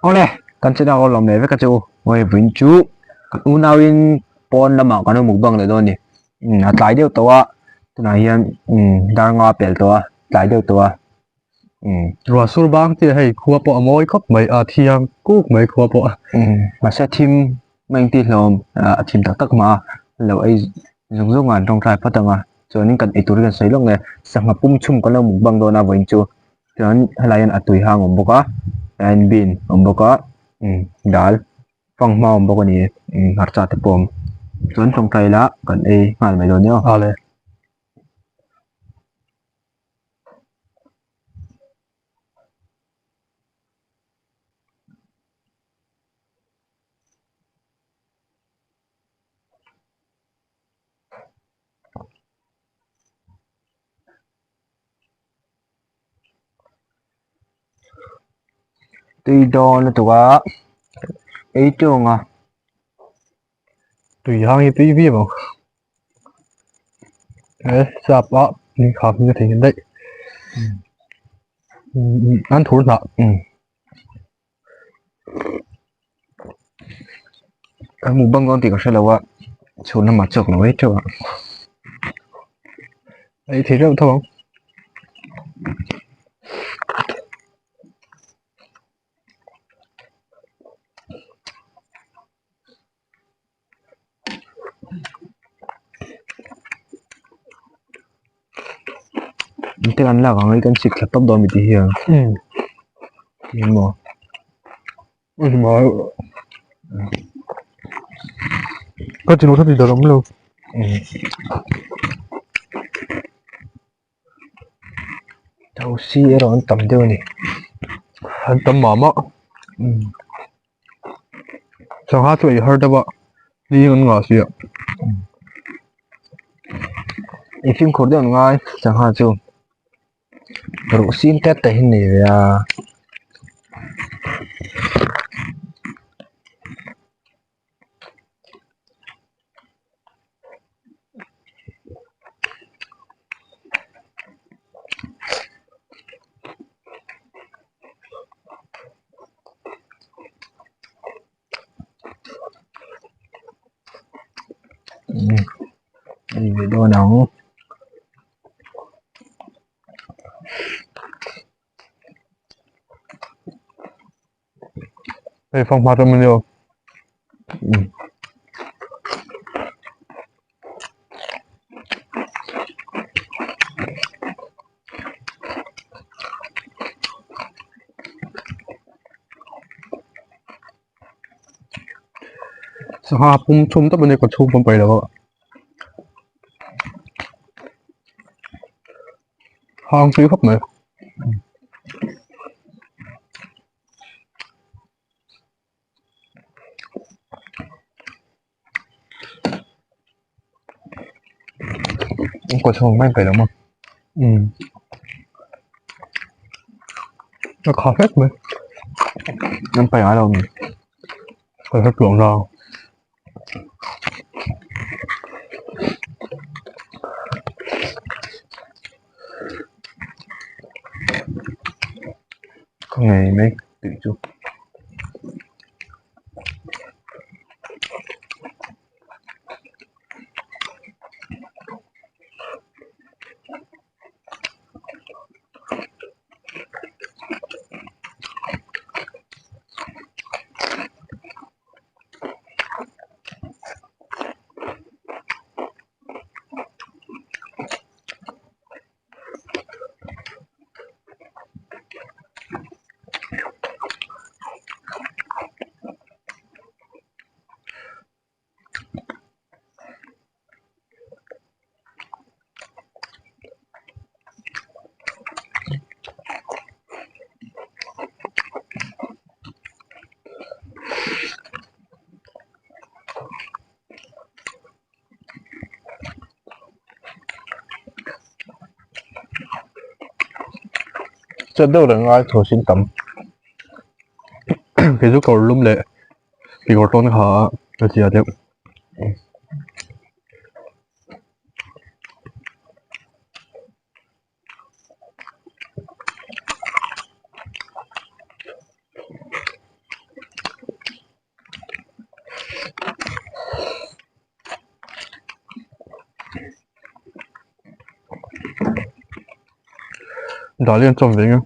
Awle, kan channel a lawm leh vek a che u. Awi vawiin chu kan unauin pawn lamah kan lo mukbang leh dawn a ni. Umm a tlai deuh tawh a, tunah hian umm dar nga a pel tawh a, tlai deuh tawh a. Umm. Ruah sur bang chiah hei khua pawh a mawi khawp mai a, thiang kuk mai khua pawh a. Umm mahse thim mai engti hlawm a thim tak tak mah a, lo ei zung zung a an tawngtai phawt ang a, chuanin kan eitur hi kan sawi lawk nge sangha pum chhum kan lo mukbang dawn a vawiin chu. Chuan helai hian a tui hang a awm bawk a helai hian bean a awm bawk a umm dal fanghma a awm bawk a ni umm hmarcha te pawh a awm chuan tawngtai ila kan ei nghal mai dawn nia ale. Tui dawn lutuk a ei tung a. Tui hang hi tui viau ang. He sap a ni kha hming a thei daih. An thur hnah. Ka hmu bang dawn tih ka hre lo a chhun lamah chhuak lo ei teuh a. Ei thei reuh tho ang. Te kan lak ang hi kan chik thla tawp dawn mi tih hian eng maw Ka ti lo tha ti dar awm lo. Thosi erawh an tam deuh a ni. An tam mah mah. Sangha chu ei har deuh a, hling an ngah si a. I fimkhur deuh an ngai sangha chu. Ruh sin tet te hi an nei ve a. Ei ve dawn ang. Hei fanghma tam a ni aw. Sangha pum thum tawp a ni ka chhung pawh an paih lo a. Hang tui khawp mai. Kaw chhung mai peih lo maw? Umm. A kha hlek mai. An paih ngai lo mi? Ka hre tluang la. Ka ngei mai tih chu. Chet deuh reng ngai thu sin tam kei chu kawr lum leh kekawr tawn kha a zia deuh. Dal hi an chawm ve nge.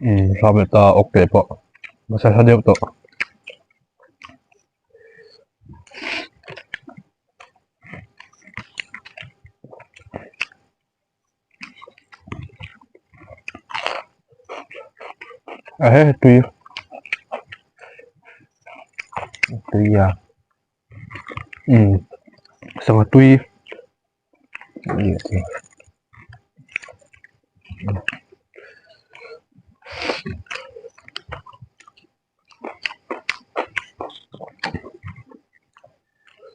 Umm hram leh ta awk teh pawh nasa hla deuh tawh. A he tui tui a umm sangha tui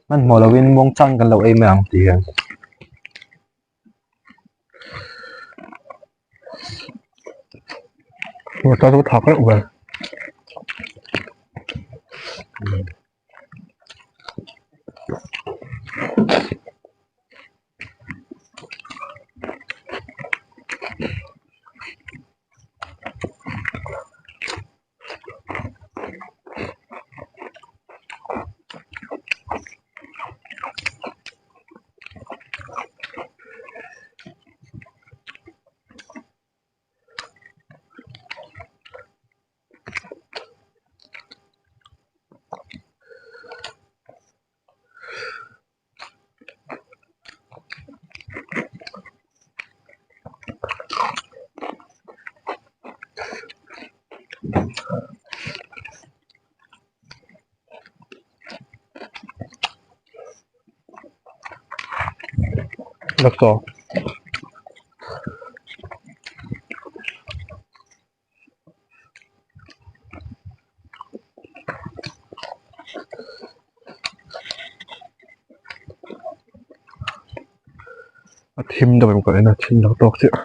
Hmanhmawh lovin muangchang kan lo ei mai ang tih hian. Motor chu thak reuh ve. Doctor. A thim deuh em ka en a thim lo tawk chiah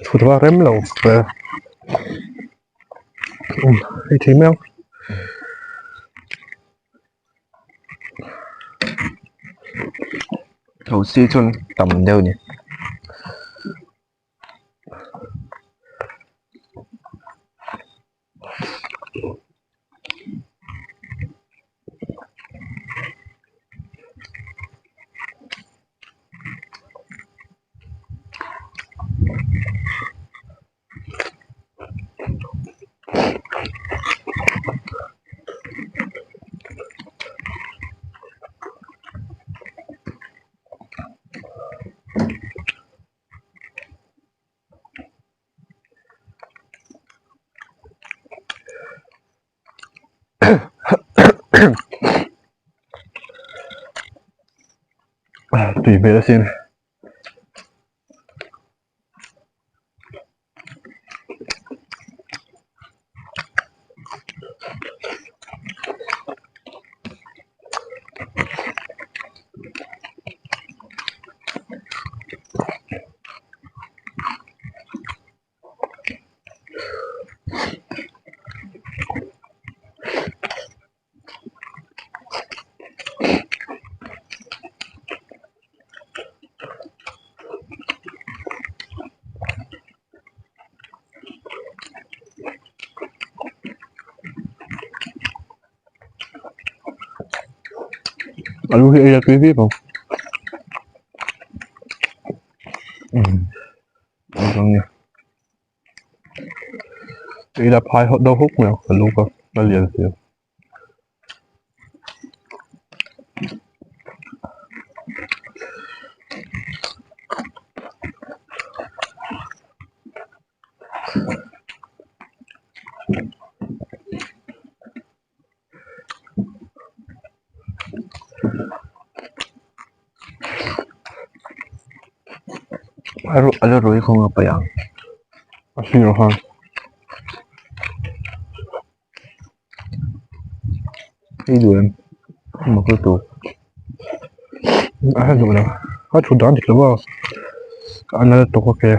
thut va rem lo ve um hei thei mai ang. Thosi chuan tam deuh a ni. Tui hmel asin. Alu hi ei la tui viau ang. Ei la phai hawt deuh huk mai ang alu kha a lian si a. A la ruai khawng a paih ang a hlir khan. Ei duh em mak lutuk a hre duh lo a thut dan dik lo a a nal tawk a ke.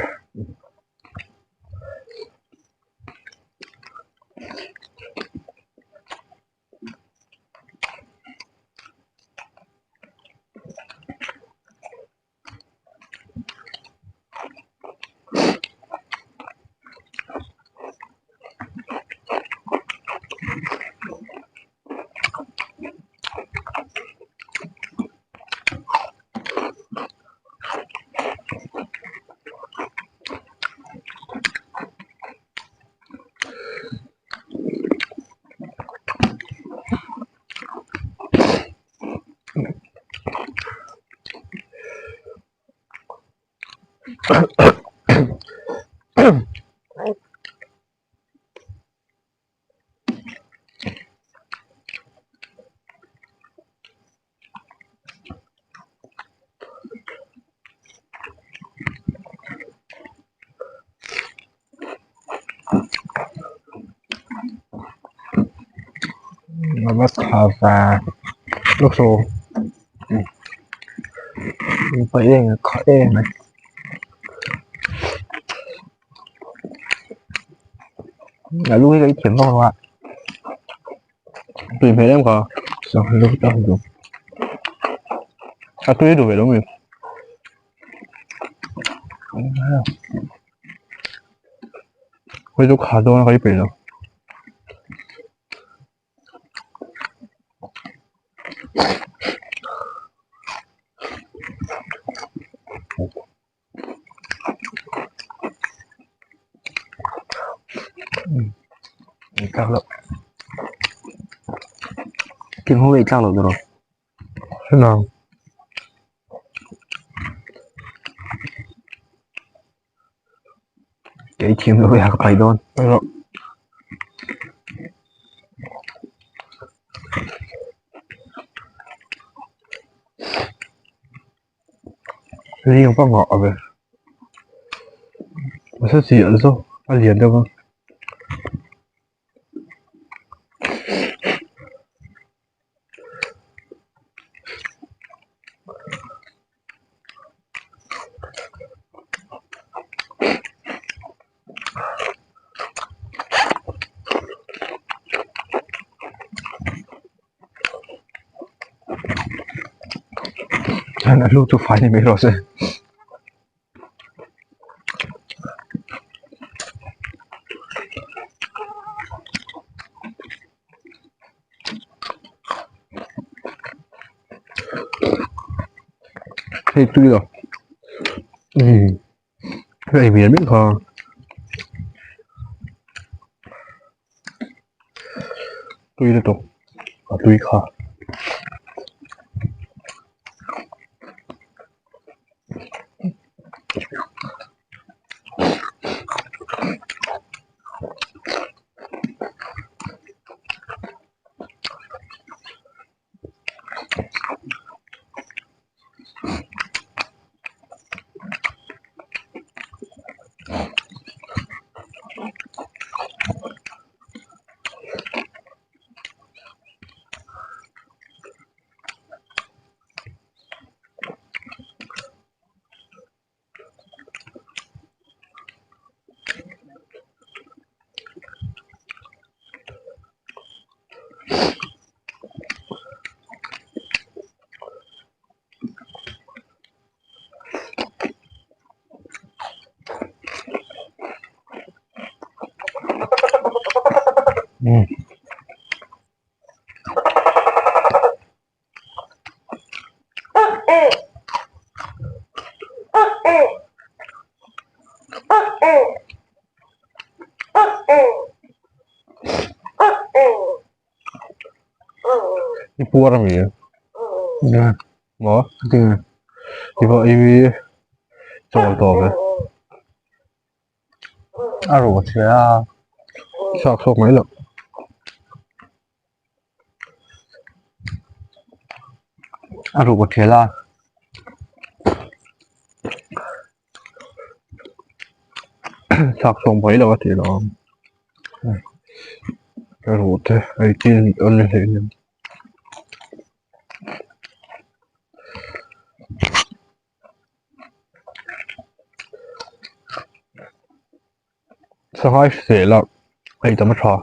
A lu hi ka i thiam vak lo a. Tui hmel em kha. Sangha lu tak duh. A tui duh ve lo mi. Hei chu kha dawn a ka i peih lo. Ei tlak loh. Thing ho ei tlak loh tur aw. Hena. Kei thiam lo ya ka pai dawn. Rawh. Ring pa ngah ave. Masa chi an zo a lian deuh a. Chuan a lu chu fai ni mai rawh se. Hei tui lo. Hei mial mial kha. Tui lutuk a tui kha. I puar ami e. Maw? I va i chawl tawp e. A ruh chhia a. Chhuak chhuak mai loh. A ruh ka thial a. Chhuak chhuak mai loh a tih loh ang. A ruh te ei chi a ni hleinem. Sangai hrisel a ei tam a tha.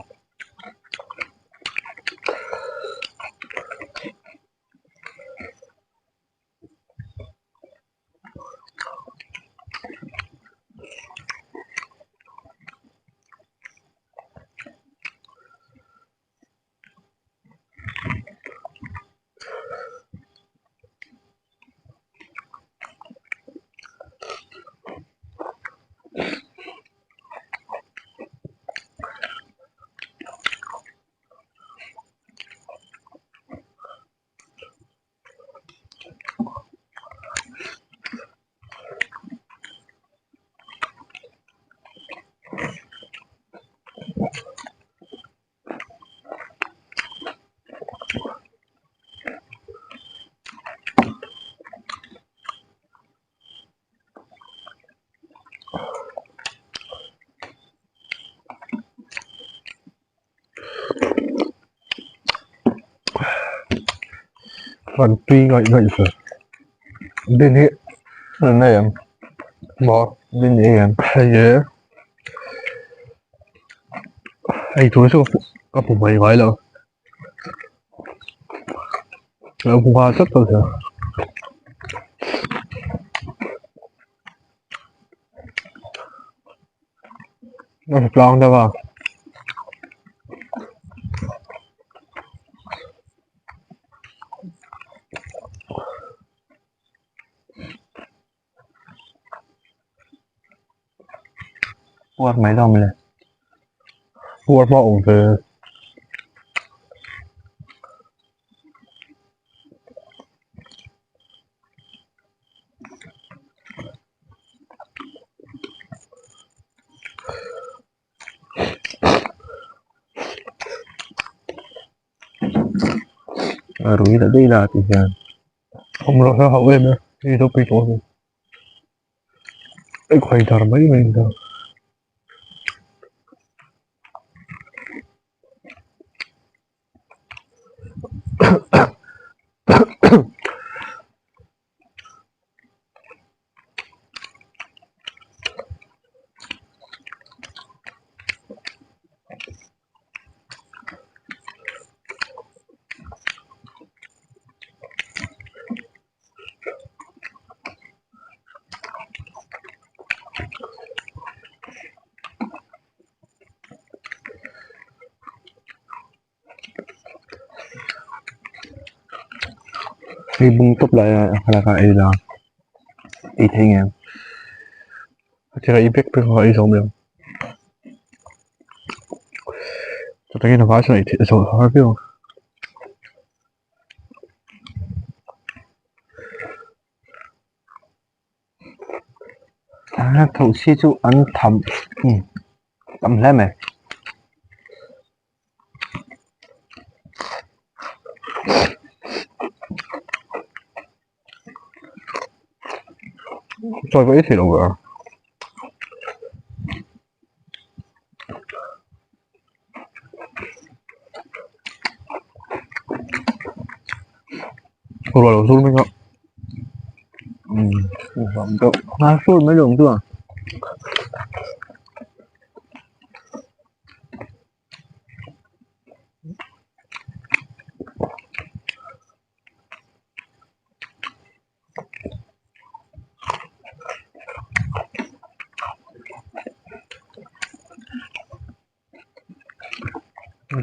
Kan tui ngaih ngaih ve din hi an nei em maw din ni em hei e ei tur chu ka hmu mai ngai lo ka lo hmu nghal tlat tawh sia. A hmu tlang deuh a. Puar mai dawn mawle. Puar hma awm ve. A rui ta daih la ti hian. Awm loh hian hauh em e, hei chu pui tawh a ni. I khawi dar mai mai ang ta. Hei bung tawp lai a thlalak ah ei la ei thei ngei ang. Hetiang ei bek bek a ei zawm lo. Chutah hian a vai chuan ei theih zawh har viau ang. Thosi chu an tham tam hle mai. Chawi pawh ei theih loh a. Ruah lo sur mai kha. A sur mai lo ang chu a.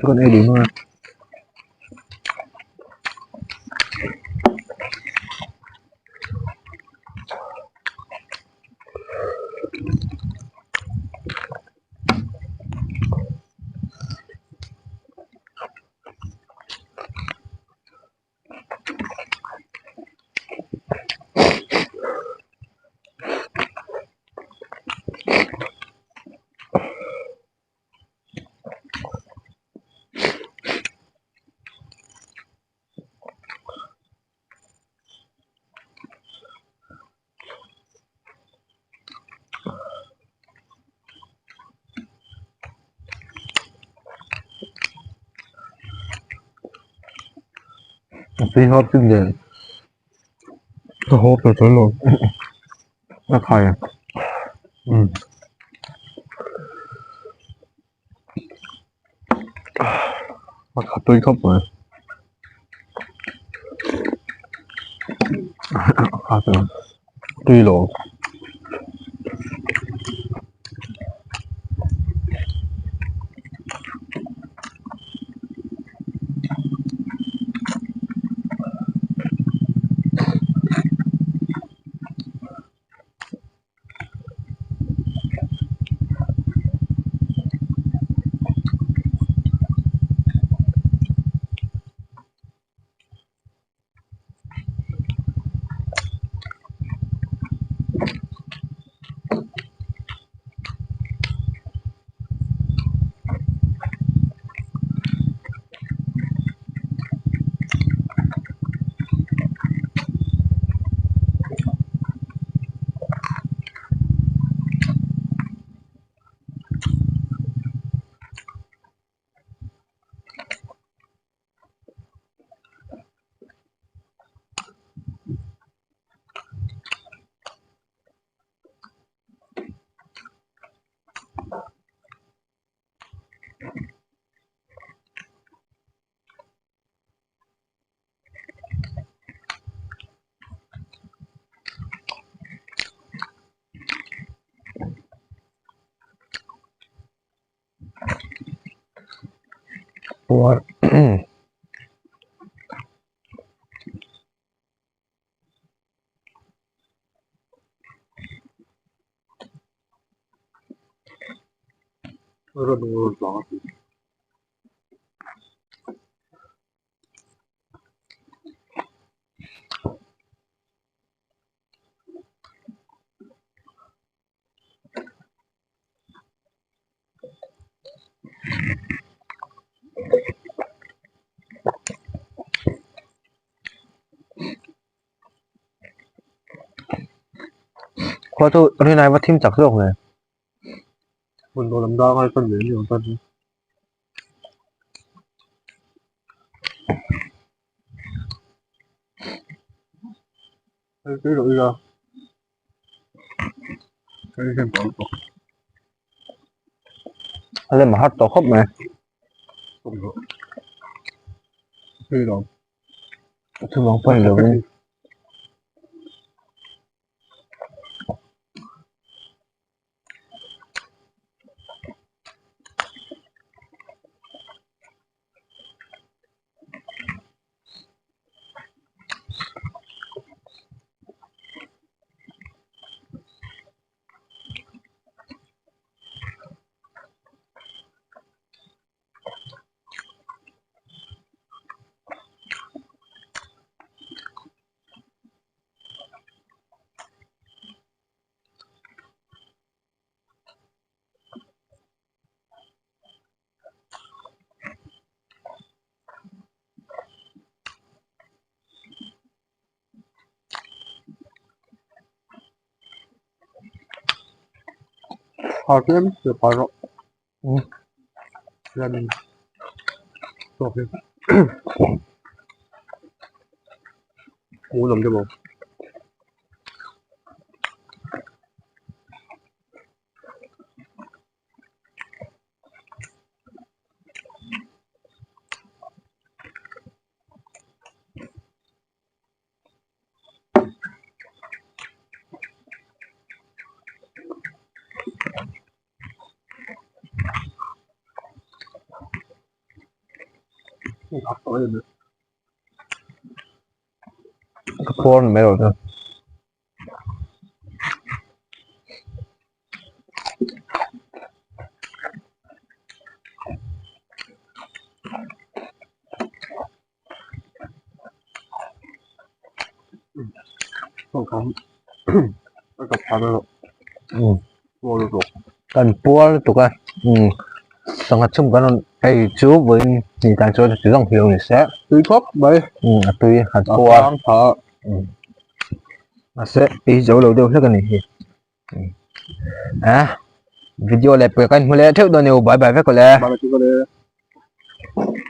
Kan ei dun a. A tui hawp chu nen. Ka hawp ta tel lo. A khai a. Um. A kha tui khawp mai. A kha tui. Tui lo. Puar Khua chu rinai va thim chak zawk ve. Hmun dawh lam dang ai chuan leh ni awm tan. Hei tui loh ila. Hei hian tawh lutuk. A lem a har tawh khawp mai. Tui lo. Chuvang pawh ni lovin. Har tlem leh phah rawh. Hianin tawk hi hmuh nawm deuh ang. Ka puar ni mai lo chu. Kan puar lutuk a sangha chhum kan rawn ei chu vawiin ni tan chuan chuti zawng hi lo ni se tui khawp mai a tui han puar mahse ei zo lo deuh hlek a ni hi a video leh pek a inhmu leh theuh dawn a ni bye bye vek awle.